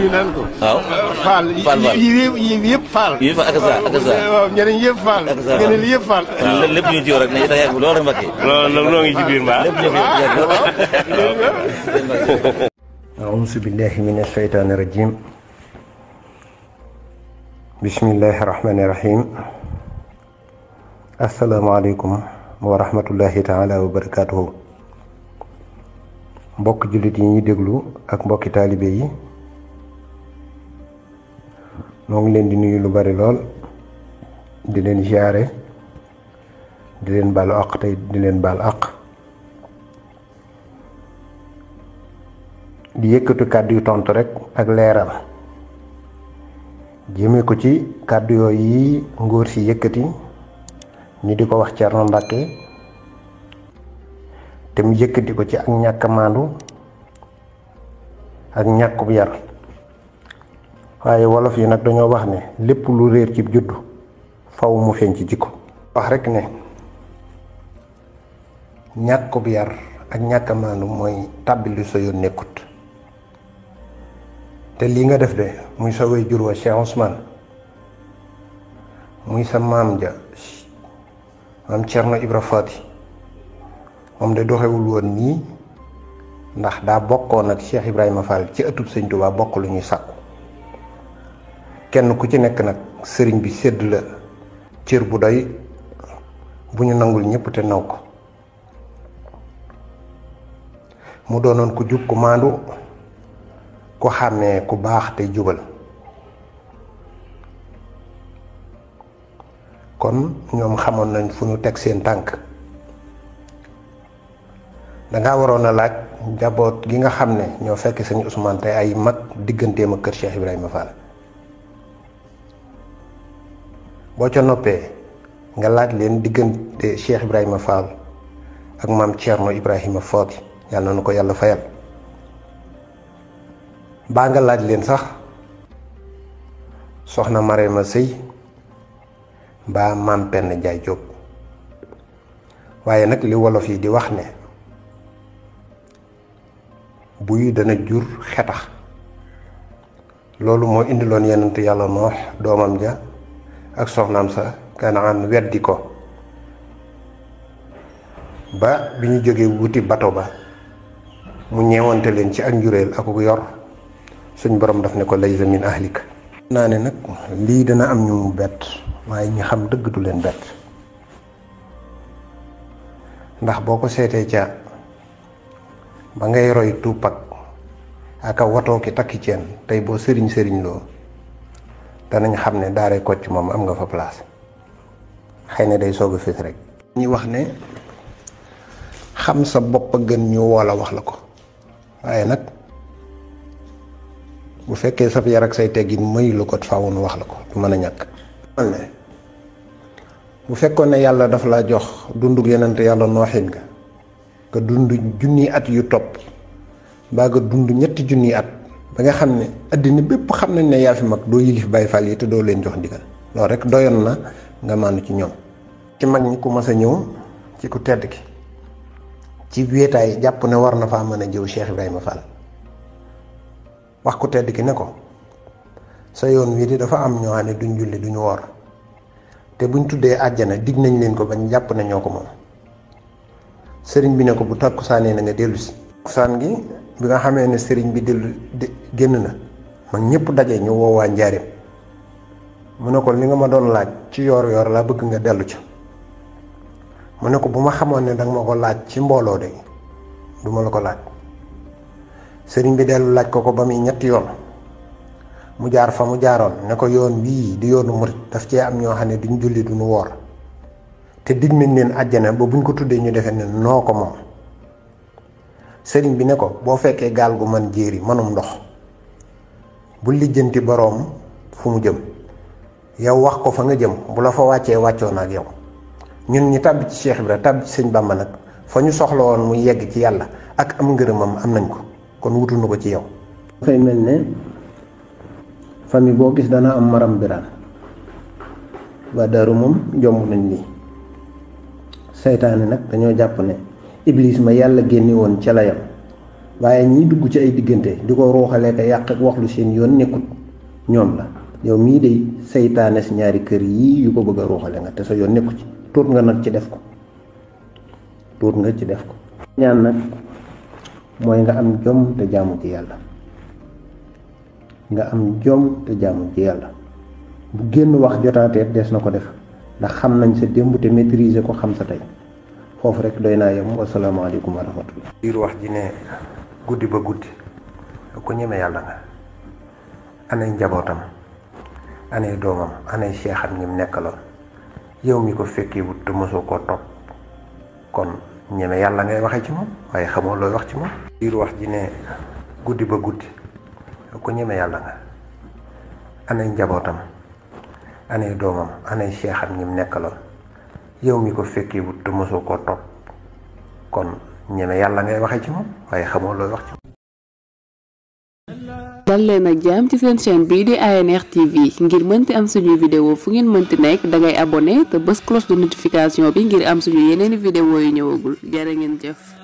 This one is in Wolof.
nuyu nan ko. waaw Fall yi yëpp Fall. yii fa ak sa waaw ñeneen yëpp Fall. ak sa ñeneen yëpp Fall. waaw lépp ñu ci yow rek ne da yàgg lool rek Mbacke. loolu nag noo ngi ci biir mbaa. lépp ñu fi yàgg lool rek. أعوذ بالله من الشيطان الرجيم بسم الله الرحمن الرحيم السلام عليكم ورحمة الله تعالى وبركاته mbokk jullit yi ñuy déglu ak mbokki taalibe yi noo ngi leen di nuyu lu bari lool di leen ziyaare di leen baalu àq tey di leen baal àq di yëkkatu kàddu yu tontu rek ak leeral jëme ko ci kàddu yooyu yi ngóor si yëkkati ñu di ko wax Thierno Mbacke te mu yëkkati ko ci ak ñàkk maandu ak ñàkkub yar waaye wolof yi nag dañoo wax ne lépp lu réer ci juddu faw mu feeñ ci jikko wax rek ne ñàkkub yar ak ñàkk maandu mooy tàbbi lu sa yoon nekkut te lii nga def de muy sa way jur wa Cheikh Ousmane muy sa maam ja maam Thierno Ibra Fati moom de doxewul woon nii ndax daa bokkoon ak Cheikh Ibrahima Fall ci ëttub Sëñ Tuubaa bokk lu ñuy sàkku kenn ku ci nekk nag sëriñ bi sédd la cër bu doy bu ñu nangul ñëpp te naw ko mu doonoon ku jub ku maandu ku xàmmee ku baax te jubal kon ñoom xamoon nañ fu ñu teg seen tànk danga waroon a laaj njaboot gi nga xam ne ñoo fekk Sëñ Ousmane te ay mag digganteem ak kër Cheikh Ibrahima Fall boo ca noppee nga laaj leen diggante Cheikh Ibrahima Fall ak maam Thierno Ibrahima Fati yàlla na ko yàlla fayal baa nga laaj leen sax soxna Marema Sëy mbaa maam Penn Jaay Jóob waaye nag li wolof yi di wax ne buy dana jur xetax loolu moo indiloon yenent yàlla Noox doomam ja ak soxnaam sa Kanaan weddi ko ba bi ñu jógee wuti bato ba mu ñeewante leen ci ak njuréel ak ku yor suñ borom daf ne ko laysa min ahlik naa ne nag lii dana am ñu mu bett waaye ñi xam dëgg du leen bett ndax boo ko seetee ca ba ngay roy tuupak ak a watoo ki takki ceen tey boo sëriñ loo danañ xam ne daaray Kocc moom am nga fa place xëy na day soog a fés rek ñi wax ne xam sa bopp gën ñu woola wax la ko waaye nag bu fekkee saf yar ak say teggin mayu la ko faaw nu wax la ko du mën a ñàkk bu fekkoon ne yàlla dafa la jox dundug yonent yàlla nooxin nga dund junni at yu topp mbaa nga dund ñetti junni at ba nga xam ne àddina bépp xam nañ ne yaa fi mag doo yilif Baay Faal yi te doo leen jox ndigal loolu rek doyoon na nga maandu ci ñoom ci mag ñi ku mas a ñëw ci ku tedd ki ci wéetaay jàpp ne war na faa mën a jëw Cheikh Ibrahima Fall wax ku tedd ki ne ko sa yoon wii di dafa am ñoo xam ne duñ julli duñu woor te buñ tuddee àjjana dig nañ leen ko bañ jàpp ne ñoo ko moom sëriñ bi ne ko bu takkusaanee na nga dellu si takkusaan gi bi nga xamee ne sëriñ bi génn na mag ñëpp daje ñu woowaa njaareem mu ne ko li nga ma doon laaj ci yoor yoor laa bëgg nga dellu ca mu ne ko bu ma xamoon ne danga ma ko laaj ci mbooloo de du ma la ko laaj sëriñ bi dellu laaj ko ba muy ñetti yoon mu jaar fa mu jaaroon ne ko yoon wii di yoonu murit daf cee am ñoo xam ne duñ julli duñu woor te dig nañ leen àjjana ba buñ ko tuddee ñu defee ne noo ko moom sëriñ bi ne ko boo fekkee gaal gu man jéeri manum ndox bu lijjanti boroom fu mu jëm yow wax ko fa nga jëm bu la fa wàccee wàccoo na ak yow ñun ñi tàbbi ci Cheikh Ibra tàbbi ci sëñ Bàmba nag fa ñu soxla woon mu yegg ci yàlla ak am ngërëmam am nañ ko kon wutu na ko ci yow. dafay mel ne famille boo gis dana am maram biraan waa daaru moom jomb nañ lii seytaane nag dañoo jàpp ne iblis ma yàlla génni woon ca la yam waaye ñi dugg ci ay diggante di ko ruuxalee ko yàq ak wax lu seen yoon nekkut ñoom la yow mii day seytaane si ñaari kër yii yu ko bëgg a ruuxale nga te sa yoon nekku ci tuut nga nag ci def ko ñaan nag mooy nga am jom te jaamu ci yàlla bu génn wax jotaateet des na ko def ndax xam nañ sa démb te maîtriser ko xam sa tey foofu rek doy naa yem wasalaamaaleykum wa rahmatullah. biir wax ji ne guddi ba guddi ku ñeme yàlla nga anay njabootam anay doomam anay seexam ñim nekkaloon yow mi ko fekkee wut te mosoo koo topp kon ñeme yàlla ngay waxee ci moom waaye xamoo looy wax ci moom. biir wax ji ne guddi ba guddi ku ñeme yàlla nga anay njabootam anay doomam anay seexam ñim nekkaloon yow mi ko fekkee wut te mosoo koo topp kon ñeme yàlla ngay waxee ci moom waaye xamoo looy wax ci moom. dal leen ak jàmm ci seen chaîne bii di ANR TV ngir mënti am suñuy vidéo fu ngeen mënti nekk dangay abonné te bës cloche de notification bi ngir am suñu yeneeni vidéo yu ñëwagul jërë ngeen jëf.